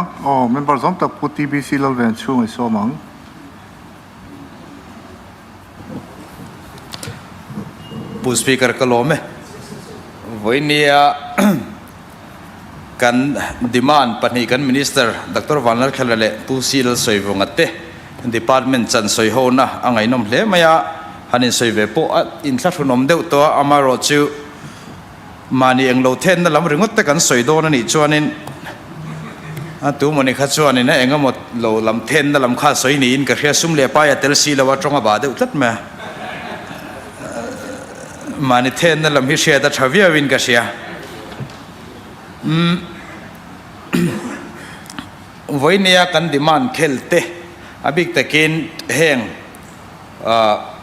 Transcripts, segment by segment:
Aw, member zawng tak Pu TBC Lalven chhung i sawm ang. Pu Speaker ka lawm e. Vawinia kan demand pahnih kan Minister Doctor Vanlalkhala leh Pu C Lalsawivunga te Department chan sawi hona a ngaihnawm hle mai a, han insawi ve pawh a inthlahrunawm deuh tawh a, amaherawhchu Mahni englo thenna lam ringawt te kan sawi dawn a nih chuanin a tu mawni kha chuanin a engemaw lo lam thenna lam kha sawi niin ka hria, sum leh pai a tel si lo a, tawng a bah deuh tlat mai a. Mahni thenna lam hi hriat a tha viauin ka hria. Umm vawinia kan demand khel te a bik takin heng ah.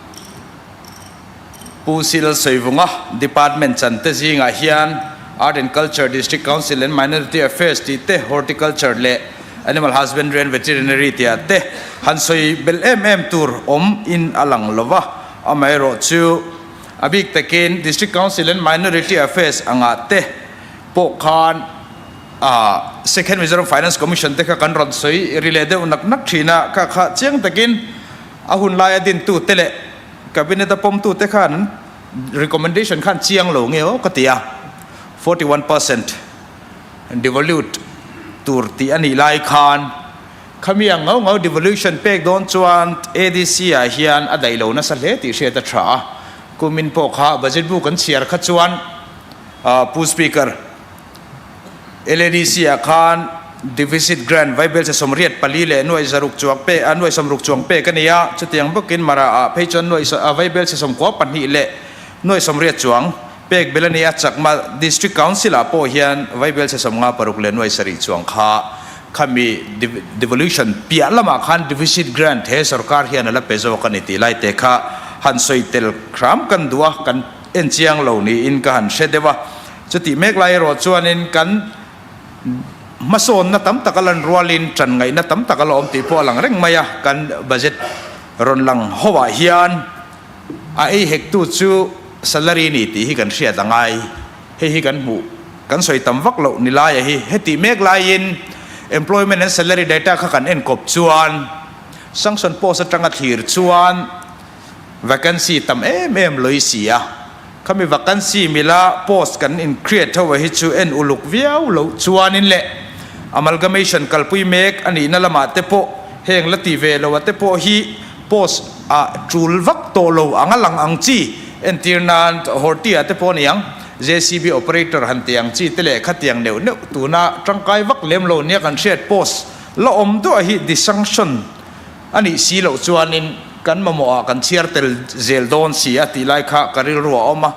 Pu Sil Sawivunga, Department chan te zingah hian Art and Culture, District Council and Minority Affairs tih te, Horticulture leh Animal Husbandry and Veterinary tih ah te han sawi belh em em tur awm in a lang lo va. Amaherawhchu a bik takin District Council and Minority Affairs angah te pawh khan Second Mizoram Finance Commission te kha kan rawn sawi ri leh deuh nak nak thin a, kha kha chiang takin a hun laia dintute leh Cabinet a pawmtute khan recommendation khan chiang lo nge aw ka ti a, 41% devolute tur tih a nih lai khan khami ang ngau ngau devolution pek dawn chuan ADC ah hian a daih lo nasa hle tih hriat a tha a, kumin pawh kha budget bu kan chhiar kha chuan Pu Speaker, LADC ah khan deficit grant vaibel che 84 leh nuai zaruk chuang pek a nuai 60 chuang pek a ni a, chutiang bawkin Mara ah phei chuan nuai vaibel che 92 leh nuai 80 chuang pek bel a ni a, Chakma District Council ah pawh hian vaibel che 56 leh nuai 7 chuang kha khami devolution piah lamah khan deficit grant he sorkar hian a la pe zawk a ni tih lai te kha han sawi tel hram kan duh a, kan en chiang lo niin ka han hre deuh a. Chutih mek lai erawh chuanin kan hmasawnna tam tak a lan rualin ṭan ngaihna tam tak a la awm tih pawh a lang reng mai a, kan budget rawn lang hoah hian a ei hektu chu salary ni tih hi kan hriat a ngai. Hei hi kan hmuh kan sawi tam vak loh ni laia hi. Hetih mek laiin employment and salary data kha kan enkawp chuan sanction post atanga thlir chuan vacancy tam em em lawih si a. Khami vacancy mila post kan in create ho hi chu en uluk viau loh chuanin leh amalgamation kalpui mek a nihna lamah te pawh heng la ti ve lo a te pawh hi post ah tul vak tawh lo ang a lang ang chi entir nan Horti ah te pawh a ni ang JCB operator han ti ang chi te leh khatiang neuh neuh tuna tangkai vak lem lo nia kan hriat post la awm duah hi dissanction A nih si loh chuanin kan mamawhah kan chhiar tel zel dawn si a tih lai kha ka rilru a awm a.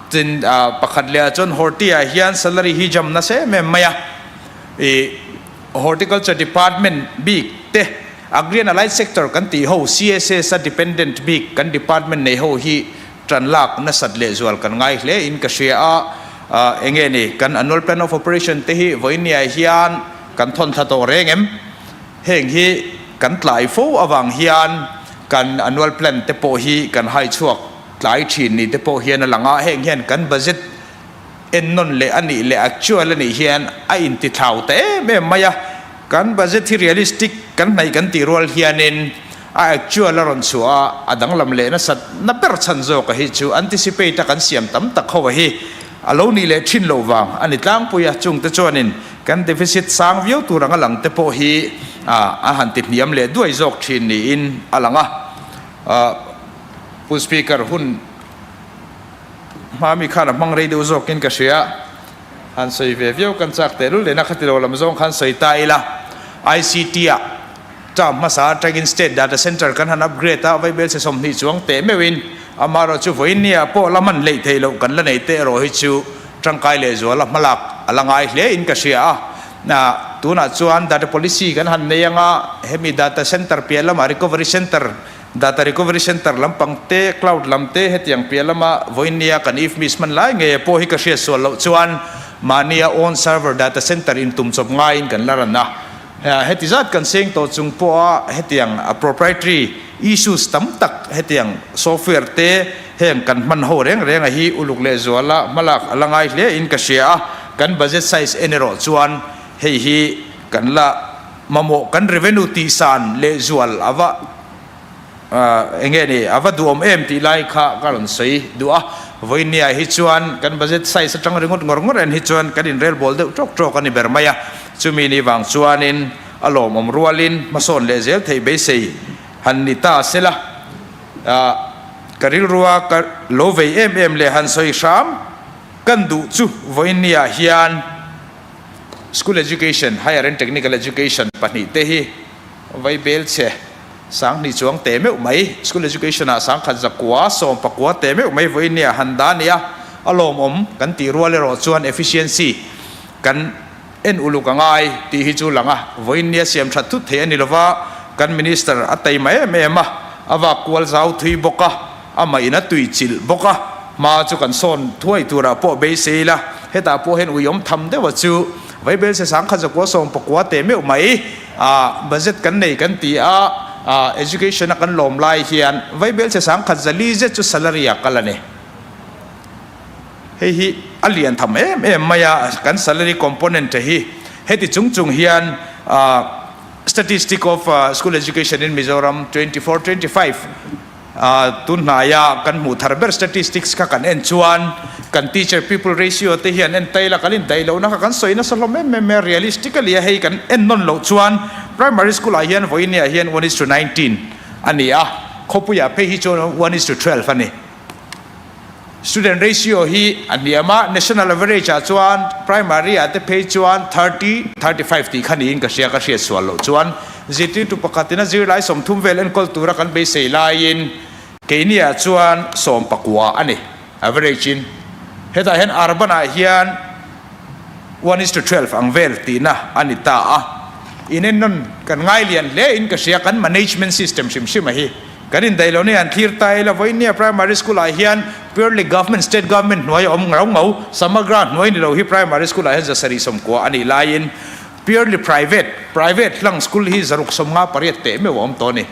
Tin, pakhat lehah chuan Horti-ah hian salary hi jam nasa em em mai a. Ih, Horticulture Department bik te, Agri and Allied Sector kan tih ho, CSS a dependent bik kan department nei ho hi tan lak nasat lehzual kan ngai hle in ka hria a. Enge ni, kan Annual Plan of Operation te hi vawinia hian kan thawn thla tawh reng em? Heng hi kan tlai fo avang hian kan annual plan te pawh hi kan hai chhuak tlai thin ni te pawh hian a lang a, heng hian kan budget ennawn leh a nih leh actual a nih hian a intithlau ta em em mai a, kan budget hi realistic kan hnaih kan tih rual hianin a actual a rawn chhuah a, a danglam leh nasat na ber chhan zawk a hi chu anticipate a kan siam tam tak ho a hi a lo nih leh thin loh vang a ni tlangpui a, chungte chuanin Kan deficit sang viau tur anga lang te pawh hi a han ti hniam leh duai zawk thin niin a lang a. Pu Speaker, hun hma mi khan a hmang rei deuh zawkin ka hria. Han sawi ve viau kan chak teh lul lehna khati lo lam zawng khan sawi ta ila. ICT ah term hmasa atangin State Data Centre kan han upgrade a, vaibel chhe 20 chuang teh meuhin amaherawhchu chu vawiin nia pawh la hman hleih theih loh kan la nei teh erawh hi chu Tangkai lehzuala hmalak a la ngai hle in ka hria a. Tunah chuan data policy kan han nei anga hemi data center piah lamah recovery center, data recovery center lampang te, cloud lam te hetiang piah lama vawinia kan IFMIS hman lai ngei pawh hi ka hriat sual loh chuan mahnia own server data center in tum chawp ngaiin kan la ran a. Heti zat kan seng tawh chung pawha hetiang proprietary issues tam tak hetiang software te heng kan hman ho reng reng a hi uluk lehzuala hmalak a la ngai hle in ka hria a, kan budget size en erawh chuan hei hi kan la. Mamawh kan revenue tihsan lehzual a va eng nge ni, a va duhawm em tih lai kha ka rawn sawi duh a. Vawinia hi chuan kan budget size atang ringawt ngawr ngawr en hi chuan kan inrelbawl deuh tawk tawk a ni ber mai a. Chumi ni vang chuanin a lawmawm rualin hmasawn leh zel theih beisei han ni ta sela. Ka rilrua ka lo vei em em leh han sawi hram kan duh chu vawinia hian School Education, Higher and Technical Education pahnih te hi vaibel chhe sanghnih chuang teh meuh mai, School Education ah sangkhat zakua sawm pakua teh meuh mai vawiin nia han dah nia, a lawmawm kan tih rual erawh chuan efficiency kan en uluk a ngai tih hi chu lang a, vawiin nia siam that thut thei a ni lova, kan Minister a taima em em a, a vak kual zau thui bawk a. Amah in a tui chilh bawk a, hma chu kan sawn thuai turah pawh beisei ila, hetah pawh hian uiawm tham deuh a chu Vaibel se sangkhat zakua sawm pakua teh meuh mai a budget kan nei kan ti a, education a kan lawm lai hian Vaibel se sangkhat zali zet chu salary ah kal a ni. Hei hi a lian tham em em mai a, kan salary component hi heti chung chung hian statistic of school education in Mizoram 24 25 Tun hnaia kan hmuh thar ber statistics kha kan en chuan kan teacher pupil ratio te hian en taila kan indaih lohna kha kan sawi nasa hlawm em em a, realistically a hei kan en nawn loh chuan primary school ah hian vawiin ah hian one is to 19 a ni a, khawpuiah phei hi chuan one is to 12 a ni. Student ratio hi a hniam a, national average ah chuan primary ah te phei chuan 30, 35 tih kha niin ka hria, ka hriat sual loh chuan zirtirtu pakhatin a zirlai 30 vel enkawl tura kan beisei laiin keini ah chuan 19 a ni average in. Hetah hian urban ah hian one is to 12 ang vel tihna a ni ta a, inennawn kan ngai lian hle in ka hria kan management system hrim hrim a hi. Kan indaih lo nia an thlir ta ila vawinia primary school ah hian purely government state government hnuai a awm ngau ngau Samagra hnuai ni lo hi primary school ah hian 790 a nih laiin purely private private hlang school hi 658 teh meuh a awm tawh a ni.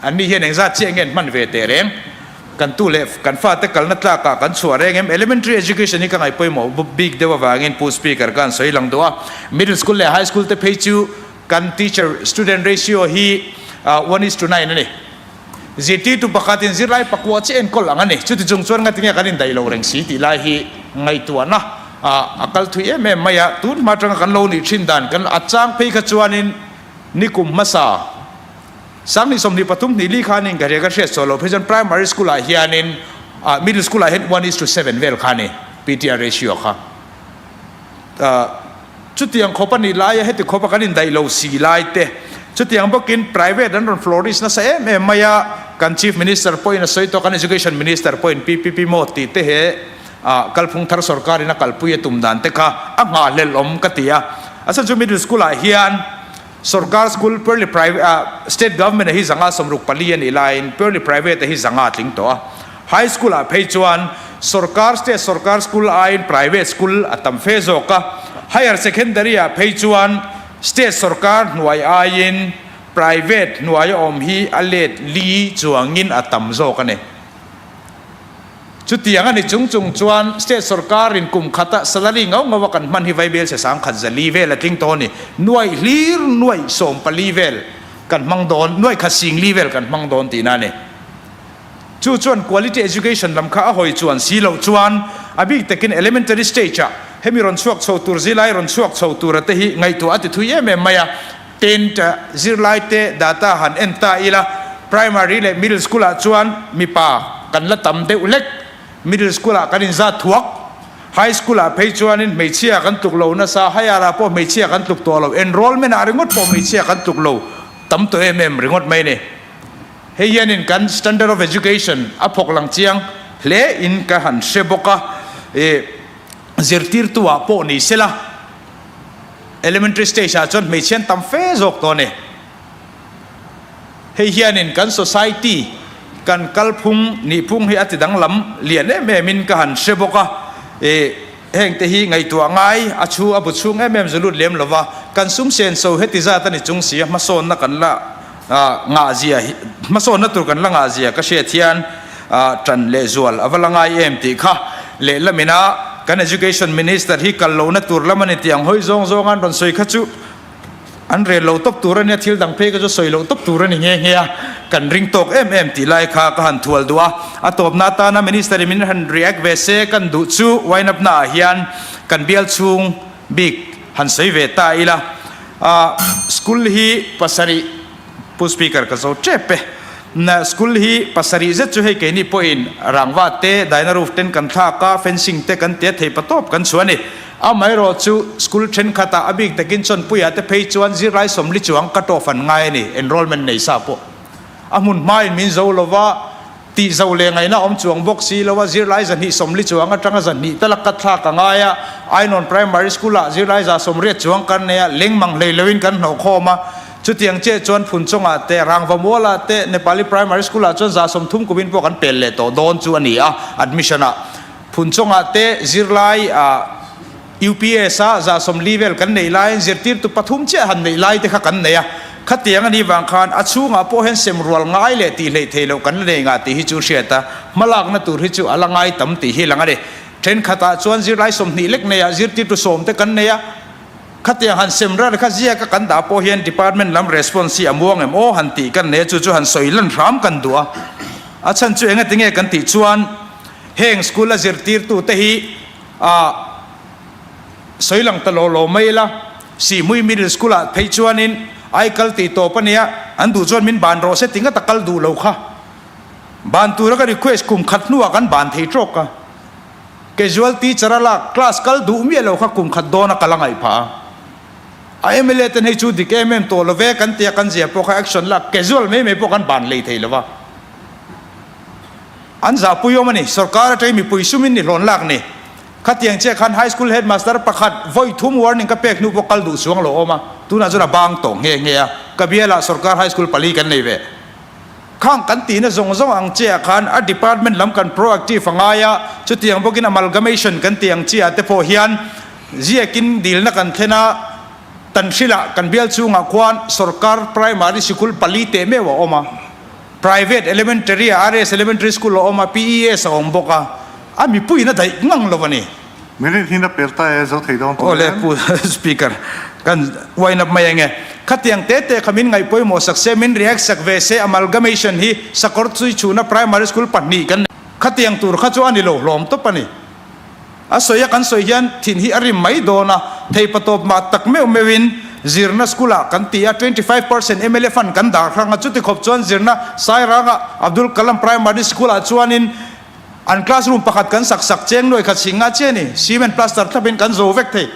An ni hian engzat chiah nge an hman ve teh reng? Kan tu leh kan fate kalna tlakah kan chhuah reng em? Elementary education hi ka ngaih pawimawh bik deuh avangin Pu Speaker ka han sawi lang duh a. Middle school leh high school te phei chu Kan teacher student ratio hi one is to nine a ni. Zirtirtu pakhatin zirlai pakua chiah enkawl ang a ni. Chuti chung chuan ngatinge kan indaih lo reng si tih lai hi ngaihtuahna a kal thui em em mai a. Tun hma atanga kan lo nih thin dan kan a chang phei kha chuanin nikum hmasa 2023 hnih li khanin ka hria ka hriat saw lo phei chuan primary school ah hianin middle school ah hian one is to seven vel kha a ni PTR ratio kha. Chutiang khawp a nih laia heti khawpa kan indaih lo si lai te, chutiang bawkin private an rawn flourish nasa em em mai a, kan Chief Minister pawhin a sawi tawh, kan Education Minister pawhin PPP mode tih te he kalphung thar sorkarin a kalpui a tum dan te kha a nghahhlelh awm ka ti a. A chhan chu middle school ah hian sorkar school purely private state government a hi 164 a nih laiin purely private a hi 500 tling tawh a. High school ah phei chuan sorkar state sorkar school aiin private school a tam fe zawk a, higher secondary ah phei chuan state sorkar hnuai aiin private hnuai a awm hi a let li chuangin a tam zawk a ni. Chutiang a ni chung chung chuan state sorkarin kum khata salary ngau ngau a kan hman hi vaibel se 104 vel a tling tawh a ni. Nuaih hlir nuaih 14 vel kan hmang dawn, nuaih khat 40 vel kan hmang dawn tihna a ni. Chu chuan quality education lam kha a hawi chuan si loh chuan a bik takin elementary stage ah hemi rawn chhuak chho tur zilai rawn chhuak chho tura te hi ngaihtuah a ti thui em em mai a. Tent zirlai te data han en ta ila primary leh middle school ah chuan mipa kan la tam deuh hlek, middle school ah kan inzat thuak, high school ah phei chuanin hmeichhia kan tluk lo nasa, higher ah pawh hmeichhia kan tluk tawh lo, enrollment ah ringawt pawh hmeichhia kan tluk lo tam tawh em em ringawt mai a ni. Hei hianin kan standard of education a phawk lang chiang hle in ka han hre bawk a, ih zirtirtu ah pawh ni sela elementary stage ah chuan hmeichhe an tam fe zawk tawh a ni. Hei hianin kan society kan kalphung nihphung hi a ti danglam lian em em in ka han hre bawk a, ih heng te hi ngaihtuah ngai a chhu a bu chhung em em zu lut lem lova kan sum senso heti zat a ni chung si a hmasawnna kan la Ngah zia hi hmasawnna tur kan la ngah zia ka hriat hian ṭan leh zual a va la ngai em tih kha lehlam ina kan Education Minister hi kal lohna tur lam a ni tih ang hawi zawng zawng an rawn sawi kha chu. An rel lo tawp tur a nia, thil dang phei kha chu sawi loh tawp tur a ni nghe nghe a, kan ring tawk em em tih lai kha ka han thual duh a. A tawpna atana Minister in min han react ve se kan duh chu wine up naah hian kan bial chhung bik han sawi ve ta ila. School hi pasarih Pu Speaker ka zo tep e. School hi pasarih zet chu hei keini pawhin rangva te, daina roof ten kan thlak a, fencing te kan tia thei patawp kan chhuah a ni. Amaherawh chu school thenkhatah a bik takin chawnpuiah te phei chuan zirlai sawmli chuang cut off an ngai a ni, enrollment nei sa pawh a hmun hmain min zo lova, tih zo leh ngaihna awm chuang bawk si lo a, zirlai zahnih sawmli chuang atanga zahnih tal a cut thlak a ngai a, Ainawn Primary School ah zirlai za sawmriat chuang kan nei a, leng mang hlei loin kan hnawh khawm a, chutiang chiah chuan Phunchawngah te, Rangvamualah te, Nepali Primary School ah chuan za 30 kumin pawh kan pel leh tawh dawn chu a ni a, admission ah. Phunchawngah te zirlai ah UPS a 40 vel kan neih laiin zirtirtu pathum chiah han neih lai te kha kan nei a, khatiang a nih vang khan a chhungah pawh hian sem rual ngai leh tih hleih theih loh kan la nei ngah tih hi chu hriat a, hmalakna tur hi chu a la ngai tam tih hi lang a ni. Thenkhatah chuan zirlai 20 lek neiah zirtirtu 10 te kan nei a, khatiang han sem ral kha ziaka kan dah pawh hian department lam response hi a muang em aw han tih kan nei a, chu chu han sawi lan hram kan duh a, a chhan chu engatinge kan tih chuan heng school a zirtirtute hi a sawi lang ta lo lo mai ila, Sihmui Middle School ah phei chuanin ai kal tih tawp a nia, an duh chuan min ban rawh se ti ngata kal duh lo kha. Ban tura ka request kum khat hnuah kan ban thei trawk a. Casual teacher a lak class kal duh miah lo kha kum khat dawn a kal a ngaih phah a. A mla ten hei chu dik em em tawh lo ve kan tia kan zia pawh kha action lak casual mai mai pawh kan ban hlei thei lo va. An zahpui awm a ni. Sorkar atangin mipui sumin ni hlawn lak ni. Khatiang chiah khan High School Headmaster pakhat vawi thum warning ka pek hnu pawh kal duh chuang lo awm a, tunah chuan a bang tawh nghe nghe a. Ka bialah sorkar High School pali kan nei ve. Khang kan tihna zawng zawng ang chiah khan a department lam kan proactive a ngai a, chutiang bawkin amalgamation kan tih ang chiah te pawh hian ziakin dilna kan thlen a, Tanhrilah kan bial chhungah khuan sorkar primary sikul pali teh meuh a awm a. Private Elementary ah RS Elementary School a awm a, PES a awm bawk a, a mipuiin a daih ngang lo a ni. Minute hin a pel ta e, zo thei dawn tur Awle Pu Speaker, kan wind up mai ange. Khatiang te te kha min ngaih pawimawh sak se, min react sak ve se, amalgamation hi sakawr chui chhuna primary school pahnih kan nei. Khatiang tur kha chu a ni lo hlawm tawp a ni. A sawi a kan sawi hian thin hi a rim mai dawn a, theipa tawp mah tak meuh meuhin zirna school ah kan ti a, 25% mla fund kan dar hrang a, chuti khawp chuan zirna Sairanga Abdul Kalam Primary School ah chuanin an classroom pakhat kan sak sak cheng nuai khat sing nga chiah a ni, cement plaster thlapin kan zo vek thei.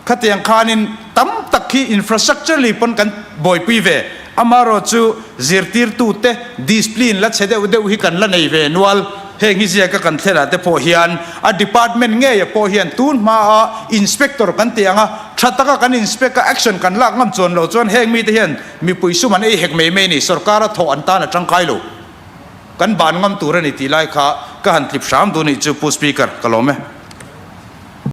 Khatiang khanin tam tak hi infrastructure lei pawn kan buaipui ve, amaherawh chu zirtirtute discipline la chhe deuh deuh hi kan la nei ve nual. Heng hi ziaka kan thlenah te pawh hian a department ngeia pawh hian tun hmaa inspector kan tih anga tha taka kan inspect a action kan lak ngam chuan loh chuan heng mite hian mipui sum an ei hek mai mai a ni, sorkara thawh an tan a tangkai lo. Kan ban ngam tur a ni tih lai kha ka han tlip hram duh a nih chu Pu Speaker, ka lawm e.